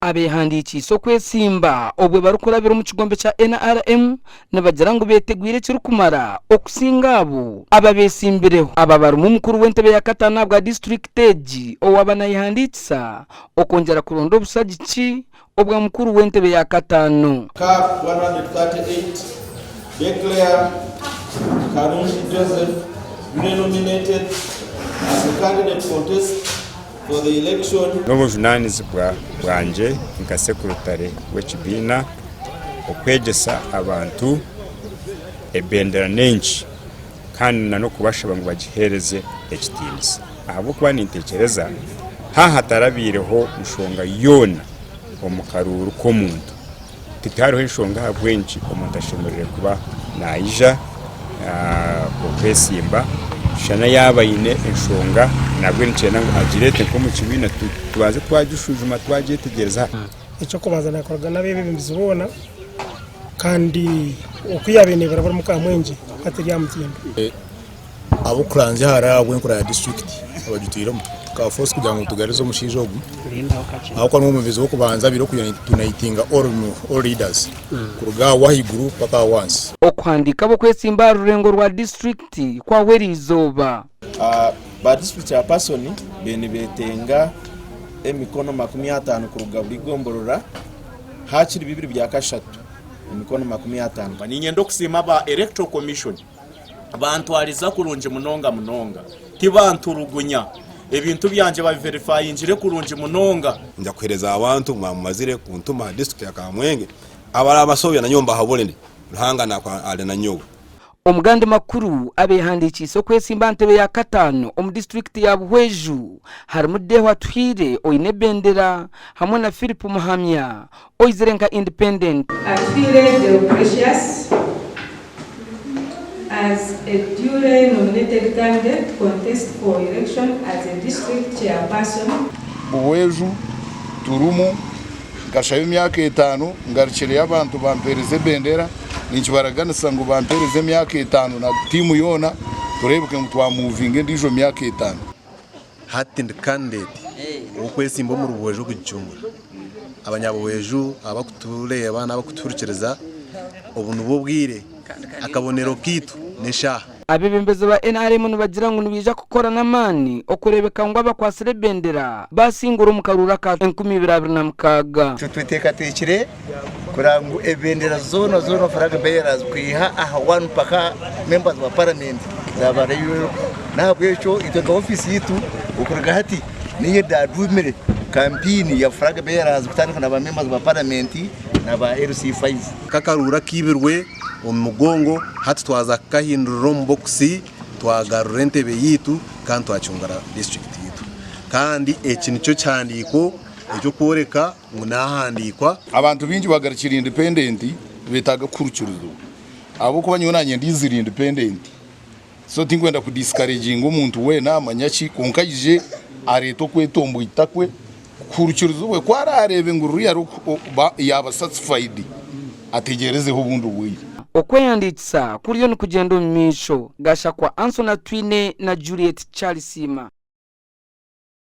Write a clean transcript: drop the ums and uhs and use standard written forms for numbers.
Abeehandiikiise okwesimba obwe barikurabira omu kigombe kya NRM nibagira ngu beetegwire ekirikumara okusinga abo ababeesimbireho. Aba barimu mukuru w'entebe ya kataano ahabwa disiturikiti egi owaaba nayehandiikisa okwongyera kuronda obushagiki obwa mukuru w'entebe ya kataano. Cap 138, Declare Karungi Joseph duly nominated as a candidate contest for the election. N'obujunaanizibwa bwangye nka sekurutare w'ekibiina okwegyesa abantu ebendera n'enki kandi n'okubashaba ngu bagiheereze ekitiinisa ahabw'okuba nintekyereza haaba hatarabaireho nshonga yoona omu karuuru k'omuntu. Tihariho enshonga ahabw'enki omuntu ashemereire kuba naija okwesimba shana yaaba aine enshonga nabwe nikyenda ngu agireete nk'omu kibiina tubanze twagishwijuma twagyetegyereza. Eky'okubanza naakoraga n'abeebembezi boona kandi oku yaabaire neebarabura omu Kamwengye hati eri aha mutindo. Ab'okuranzya ahari ahabw'enkura ya disiturikiti abagitwiremu tukaba force kugira ngu tugarurize omushaija ogu ahabw'okuba niwe mwebembezi w'okubanza abaire okuyunitinga all leaders kuruga aha w'ahaiguru mpaka aha w'ahansi. Okuhandiika ab'okwesimba aha rurengo rwa disiturikiti kwahwa eriizooba. Ba district chairperson baine nibetenga emikono 50 kuruga buri gomborora hakiri bibiri bya kashatu emikono 50. Niinyenda okusiima aba Electoral Commission Bantwariza kurungi munonga munonga. Tibanturugunya. Ebintu byangye babiverifayingire kurungi munonga. Nja kuhereza abantu mwamumazire kuntuma aha disiturikiti ya Kamwenge abarabasobya nanyowe mbahabure ndi Ruhanga nakuba ari nanyowe. Omu gandi makuru, abeehandiikiise okwesimba aha ntebe ya kataano omu disiturikiti ya Buhweju harimu Deo Atuhaire oine ebendera hamwe na Philip Muhamya oizire nka Independent. Atuhaire Deogratious as a duly nominated candidate to contest for election as a district chairperson. Buhweju turimu, nkashaba emyaka etaano ngarukireyo abantu bampereza ebendera, ninkibaraganisa ngu bampereze emyaka etaano na tiimu yoona tureebeke ngu twamuvinga endiijo myaka etaano. Hati ndi candidate ow'okwesimba omuri Buhweju okugicungura. Abanyabuhweju abakutureeba n'abakutuhurikiriza obu nibwo bwire, akabonero kaitu n'eshaaha. Abeebembezi ba NRM nibagira ngu nibaija kukora n'amaani okureebeka ngu abakwatsire ebendera baasingura omu karuuru aka 2026. Itwe tweteekateekire kureba ngu ebendera zoona zoona flag bearers kwiha aha one mpaka members ba parliament zaba real nahabwekyo itwe nka ofiisi yaitu okuruga hati niyo edadumire kampeyini ya flag bearers kutandika na ba members ba parliament na ba LC5. Nk'akaruuru akaibirwe omu mugongo, hati twaza kukahindurira omu bokisi twagarura entebe yaitu kandi twacungura disiturikiti yaitu. Kandi eki nikyo kihandiiko eky'okworeka ngu naahandiikwa. Abantu baingi bagarukire independent nibetaaga kuhurukirizibwa ahabw'okuba nyowe nanye ndizire independent so tinkwenda ku discouraginga omuntu weena manya ki kwonka aije areete okwetomboita kwe kuhurukirizibwe ku araareebe ngu ruri yaaba satisfied ategyerezeho obundi bwire. Okwehandiikisa kuriyo nikugyenda omu maisho, Gashakwa Anson Atwine na Juliet Kyalisiima.